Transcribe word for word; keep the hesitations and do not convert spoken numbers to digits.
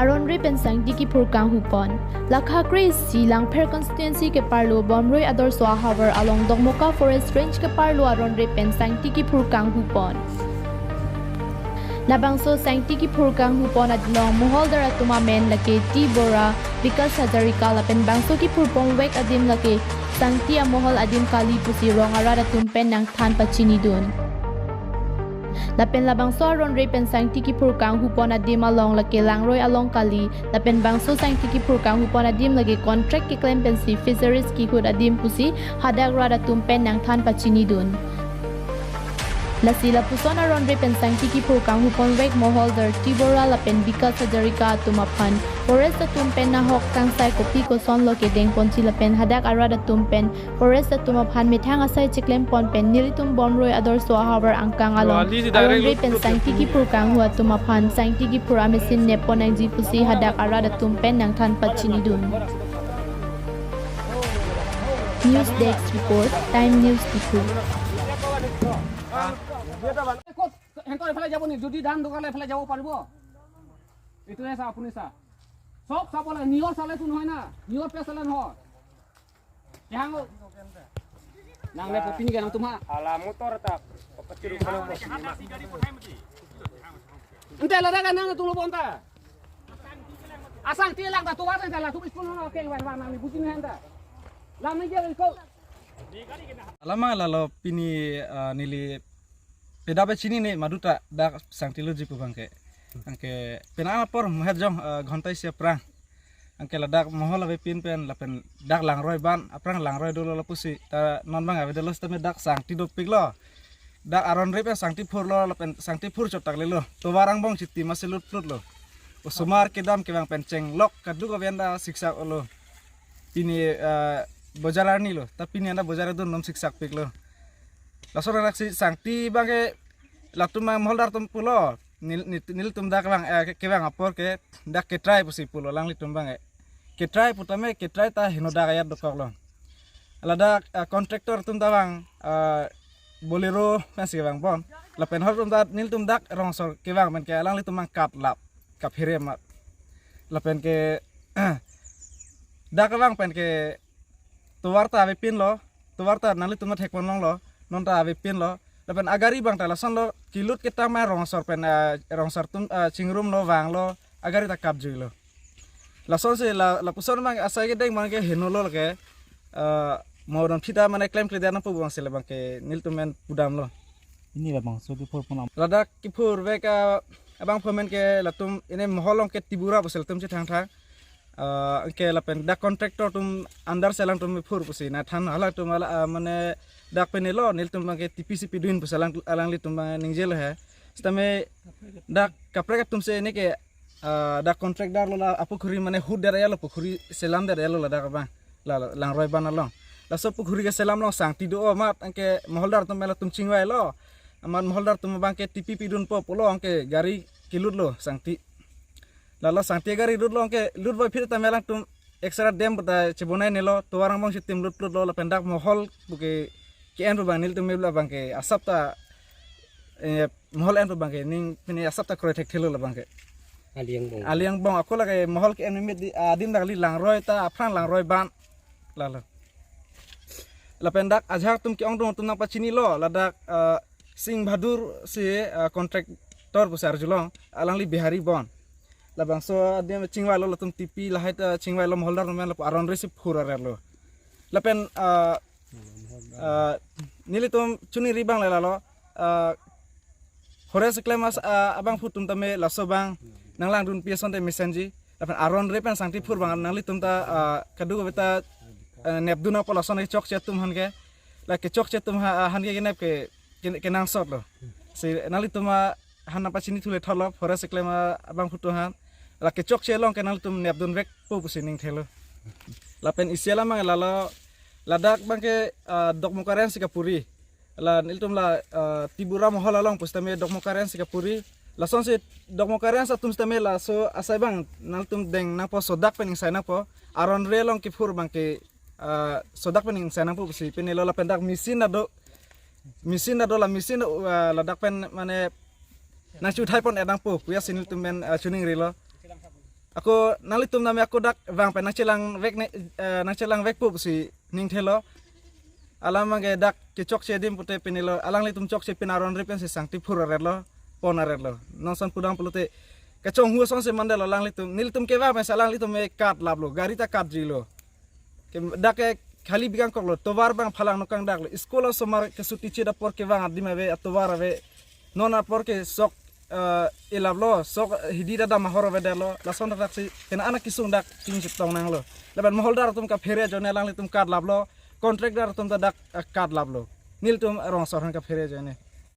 Aron re pen sangti kiphur kanghupon. Lakha kre-isi Langpher constituency keparlo Bomrui Adarsha ahavar along Dokmoka Forest Range keparlo aron re pen sangti kiphur kanghupon. Labangso sangti kiphur kanghupon along moholdar atum amen lake T Bora, Bikash Hazarika lapen bangso kiphur ponvek adim lake sangti amohol adim kali pusi rong arat atum pen nangthan pachinidun. Lapen labangso aron re pen sangti kiphur kanghupon adim along lake Langroi along kali, lapen bangso sangti kiphur kanghupon adim lake contract keklem pensi fisheries kehut adim pusi hadak rat atum pen nangthan pachinidun. Lasi lapuson aron re pen sangti kiphur kanghuponvek moholdar T Bora lapen Bikash Hazarika atum aphan forest atum pen nahok kangsai kopi kosonlo kedeng ponji lapen hadak arat atum pen forest atum aphan methang asai chiklem pon pen nelitum Bomrui Adarsha ahavar angkang along aron re pen sangti kiphur kanghu atum aphan sangti kiphur amachine neppon nangji pusi hadak arat atum pen nangthan pachinidun. News Desk Report, Time News Diphu. ক'ত সিহঁতৰ এইফালে যাব নি? যদি ধান দোকানে এইফালে যাব পাৰিব? এইটোহে চা, আপুনি চা। চব চাব লাগে। নিয়ৰ চালেতো নহয় না, নিয়ৰ পে চালে নহয়। Yang lo. Nang le kopi ni kanang tum ha. Ala motor ta. Ente lada kanang tum lo bonta. Asangti lang ta tuwa ta la tu school no ke wan wan nang ni buji ni handa. Lam ni je ko. Alamang lalo pini, ah, neli peda pachinine maduta dak sangti loji pu abangke. Anke penang apor muhet jong, ah, ghonta isi aphrang. Anke ladak mohol avepin pen lapen dak Langroi ban aphrang Langroi dolo lapusi ta non abang avedet lo sitame dak sangti dopiklo. Dak aron re pen sangti phurlo lapen sangti phur chot tak lelo. Tovar angbong chiti masi lutplutlo. Osomar kedam kevang pen chenglok kaduk avi anda siksak olo. Pini, eh, bojar arni lo. Ta pini anda bojar adun nom siksakpiklo. Laso rak si sangti abangke latum abang moholdar atum pulo. Nel-, nel-, nelitum dak abang, eh, ke-, kevang apor ke dak ketrai pusi pulo alanglitum abangke. Ketrai pu tame ketrai ta heno dak ayat dokoklo. Ladak, eh, contractor atum ta abang, eh, Bolero pensi kevang bon. Lapen hor atum ta nelitum dak rongsor kevang pen ke alanglitum abang katlap, kaphere mat. Lapen ke dak abang pen ke tovar ta avepinlo, tovar ta nanglitum ta thekpon longlo, non ta avepinlo. Lapen agari abang ta lasonlo, kelut ketang ma rongsor pen, ah, rongsor atum, ah, chingrumlo, vanglo, agari ta kapjuilo. Lasonsi la, lapuson abang asai kedeng abangke henolo lake, ah, mo don phita mane klemkledet nangpo abangsi labangke nelitum pen pudamlo. Pini labangso kiphur ponam. Ladak kiphurvek, ah, abangphu amen ke latum ini mohol along ke Tibura pusi latum chethangthang. Ah, anke lapen dak contractor atum under si alangtum phur pusi nangthan, halatum hala, ah, mane dak penelo nelitum abangke T P C pidun pusi alang, alanglitum abang ningjelo he. Sitame dak kaprek atum si ini ke, ah, dak contractor lo la apukhuri mane hut der ya lo, pukhuri selam der ya lo ladak abang. La, la, Langroi ban along. Laso pukhuri keselam along sangti do amat anke moholdar atum latum chingvailo. Amat moholdar atum abangke T P pidunpo pulo anke gari kelutlo sangti. Lalo sangti gari lutlo anke lutboi phit ta alangtum extra dam ta chebonainelo, tovar angbong chitim lutplutlo lapen dak mohol pu ke ke-en pu abang nelitum mebla abangke asap ta, eh, mohol en pu abangke ning pini asap ta kroi thekthelo labangke. Ali angbong. Ali angbong ako lake mohol ke-en mimit di, ah, adim dak li Langroi ta aphrang Langroi ban. Lalo. Lapen dak ajahak atum ke-ongdung atum nangpachinilo, ladak, ah, Singh Bahadur si, ah, contractor pusi arjulong, alangli Bihari bon. Labangso adim chingvailo latum T P lahai ta chingvailo moholdar atum lapu aron re si phur arelo. Lapen, ah, ah, nelitum chuningri abang le lalo, ah, forest keklem as, ah, abangphu atum tame laso abang nanglangdunpi asonte mesenji. Lapen aron re pen sangti phur abang nanglitum ta, ah, kadokave ta, ah, nepdun apot lason kechokche atum aphan ke. La kechokche atum ha, ah, aphan ke kenep ke, ke, kenangsotlo. Si nanglitum aphan nangpachinithu le thotlo forest keklem, ah, abangphu atum aphan. La kechokche along ke nanglitum nepdunvekpo pusi ningthelo. Lapen isi alamang lalo ladak abangke, ah, Dokmoka Range si kapuri. La nelitum la, ah, Tibura mohol along pusitame Dokmoka Range si kapuri. Lasonsi Dokmoka Range atum sitame laso asai abang nangtum deng nangpo, sodak pen ingsai nangpo. Aron re along kiphur abangke, ah, sodak pen ingsai nangpo pusi penelo lapen dak machine ta do. Machine ta do la machine, ah, ladak pen mane nangchuthai pon-et nangpo puya si nelitum pen, ah, chuningrilo. Ako nanglitum name ako dak vang pen nangchelang vek ne, eh, nangchelang vek pusi ning thelo. Alam abangke dak kechokche adim pute pinelo, alanglitum chokche pin aron ripen si sangti phur aretlo, pon aretlo. Nonson pudam pulote kachonghu asonsi mandetlo alanglitum. Nelitum kevang pensi alanglitum me kat laplo, gari ta kat jilo. Ke dak ke khali bikang koklo, tovar abang phalang nokang daklo. School osomar kesuti chit apor kevang adim ave, atovar ave. Non apor ke sok, eh, ilaplo, sok hidi dadam ahor avedetlo. Lason dak si kena anak kesung dak ting chitong nanglo. Lapen moholdar atum kaphere ajoine alanglitum kat laplo. Contractor atum ta dak, eh, kat laplo. Nelitum rong asor aphan kaphere ajoine.